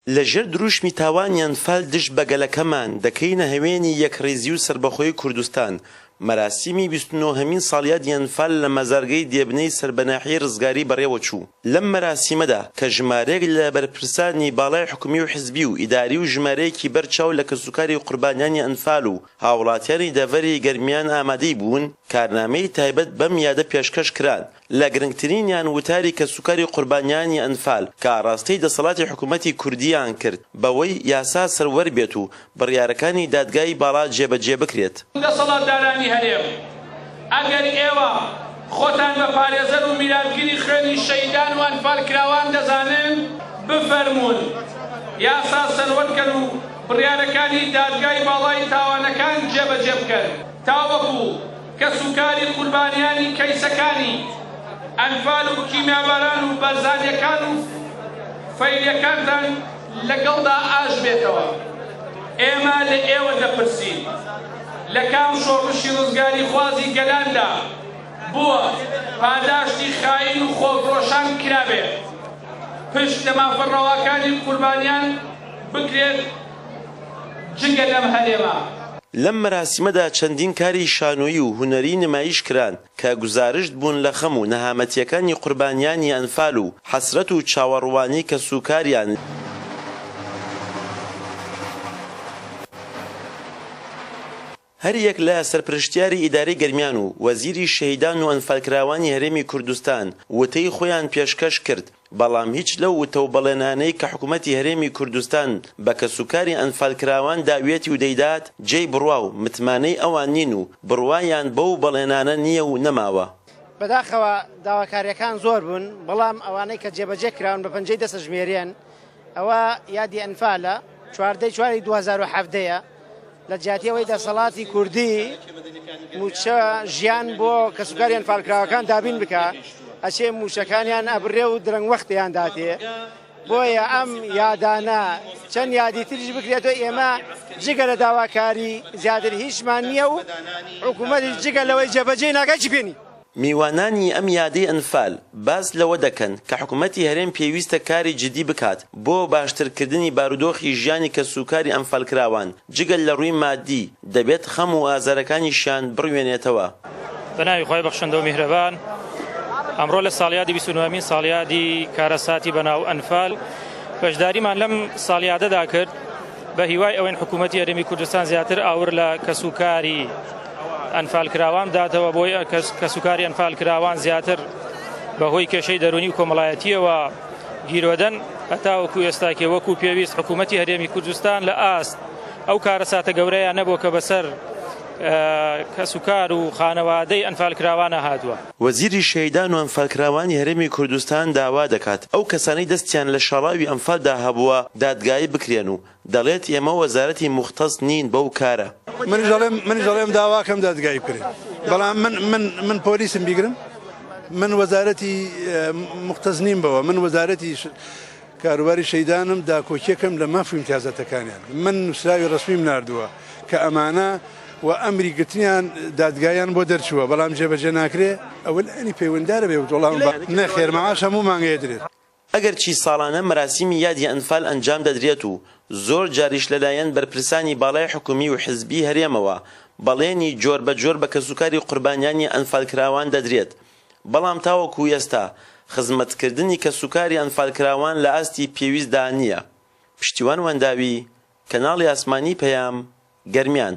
لە ژێر دروشمی تاوانی ئەنفال دژ بە گەلەکەمان، دەکەینە هەوێنی یەکڕیزی و سەربەخۆیی کوردستان، مەراسیمی 29 هەمین ساڵیادی ئەنفال لە مەزارگەی دێبنەی سەر بە ناحیەی ڕزگاری بەڕێوەچوو. لەم مەراسیمەدا کە ژمارەیەک لە بەرپرسانی باڵای حکومی و حزبی و ئیداری و ژمارەیەکی بەر چاو لە کەسوکاری قوربانیانی ئەنفال و هاوڵاتیانی دەڤەری گەرمیان ئامادەی بوون، کارنامەی تایبەت بەم یادە پێشکەش کران. لە گرنگترینیان وتاری کەسوکاری قوربانیانی ئەنفال کە ئاڕاستەی دەسەڵاتی حکومەتی کوردییان کرد بەوەی یاسا سەروەر بێت و بڕیارەکانی دادگای باڵا جێبەجێ بکرێت. دەسەڵاتدارانی هەرێم، ئەگەر ئێوە خۆتان بە پارێزەر و میراتگری خوێنی شەهیدان و ئەنفالکراوان دەزانن، بفەرموون یاسا سەروەر کەن و بڕیارەکانی دادگای باڵای تاوانەکان جێبەجێ بکەن تاوەکو کەسوکاری قوربانیانی کەیسەکانی ئەنفال و کیمیاباران و بەرزانیەکان و فەیلیەکانتان لەگەڵدا ئاش بێتەوە. ئێمە لە ئێوە دەپرسین لە کام شۆڕشی ڕزگاریخوازی گەلاندا بووە پاداشتی خائین و خۆفرۆشان کرابێت پشت لە مافە ڕەواکانی قوربانیان بکرێت جگە لەم هەرێمە؟ لەم مەراسیمەدا چەندین کاری شانۆیی و هونەری نمایش کران کە گوزارشت بوون لە خەم و نەهامەتییەکانی قوربانیانی ئەنفال و حەسرەت و چاوەڕوانی کەسوکاریان. هەریەک لە سەرپرشتیاری ئیدارەی گەرمیان و وەزیری شەهیدان و ئەنفالکراوانی هەرێمی کوردستان وتەی خۆیان پێشکەش کرد، بەڵام هیچ لەو وتە و بەڵێنانەی کە حکومەتی هەرێمی کوردستان بە کەسوکاری ئەنفالکراوان داویەتی و دەیدات جێی بڕوا و متمانەی ئەوان نین و بڕوایان بەو بەڵێنانە نییە و نەماوە. بەداخەوە داواکارییەکان زۆر بوون، بەڵام ئەوانەی کە جێبەجێ کراون بە پەنجەی دەست ئەژمێرێن، ئەوە یادی ئەنفالە، 14 ی چواری 2017 یە، لە جیاتی ئەوەی دەسەڵاتی کوردی مووچە ژیان بۆ کەسوکاری ئەنفالکراوەکان دابین بکا، ئەچێ مووچەکانیان ئەبرێ و درەنگ وەختیان داتێ. بۆیە ئەم یادانە چەند یادی تریش بکرێتەوە ئێمە جگە لە داواکاری زیاتر هیچمان نییە و حکوومەتیش جگە لەوەی جێبەجێی ناکات چی پێ نییە. میوانانی ئەم یادەی ئەنفال باس لەوە دەکەن کە حکومەتی هەرێم پێویستە کاری جدی بکات بۆ باشترکردنی بارودۆخی ژیانی کەسوکاری ئەنفالکراوان، جگە لە ڕووی مادی دەبێت خەم و ئازارەکانیشیان بڕوێنێتەوە. بەناوی خوای بەخشندە و میهرەبان، ئەمڕۆ لە ساڵیادی 29مین ساڵیادی کارەساتی بەناو ئەنفال بەشداریمان لەم ساڵیادەدا کرد بە هیوای ئەوەین حکوومەتی هەرێمی کوردستان زیاتر ئاور لە کەسوکاری ئەنفالکراوان بداتەوە بۆی کەسوکاری ئەنفالکراوان زیاتر بەهۆی کێشەی دەروونی و کۆمەڵایەتیەوە گیرۆدەن هەتاوەکو ئێستاکێ وەکو پێویست حکوومەتی هەرێمی کوردستان لە ئاست ئەو کارەساتە گەورەیە نەبوو کە بەسەر کەسوکار و خانەوادەی ئەنفالکراوانە هاتووە. وەزیری شەهیدان و ئەنفالکراوانی هەرێمی کوردستان داوا دەکات ئەو کەسانەی دەستیان لە شاڵاوی ئەنفالدا هەبووە دادگایی بکرێن و دەڵێت ئێمە وەزارەتی موختەس نین بەو کارە. منیش ئەڵێم منیش ئەڵێم داواکەم دادگایی بکرێن بەڵام من من من پۆلیسم بیگرم من وەزارەتی موختەس نیم بەوە من وەزارەتی کاروباری شەیدانم داکۆکیەکەم لە ماف و ئیمتیازاتەکانیان من نووسراوی ڕەسمیم ناردووە کە ئەمانە و ئەمری گرتنیان دادگایان بۆ دەرچووە بەڵام جێبەجێ ناکرێ ئەوە لایەنی پەیوەندارە بێ وەڵام نەخێر مەعاش هەموو مانگەیە درێت. ئەگەرچی ساڵانە مەراسیمی یادی ئەنفال ئەنجام دەدرێت و زۆر جاریش لەلایەن بەرپرسانی باڵای حکومی و حزبی هەرێمەوە بەڵێنی جۆر بە جۆر بە کەسوکاری قوربانیانی ئەنفالکراوان دەدرێت، بەڵام تاوەکو ئێستا خزمەتکردنی کەسوکاری ئەنفالکراوان لە ئاستی پێویستدا نییە. پشتیوان وەنداوی، کەناڵی ئاسمانی پەیام، گەرمیان.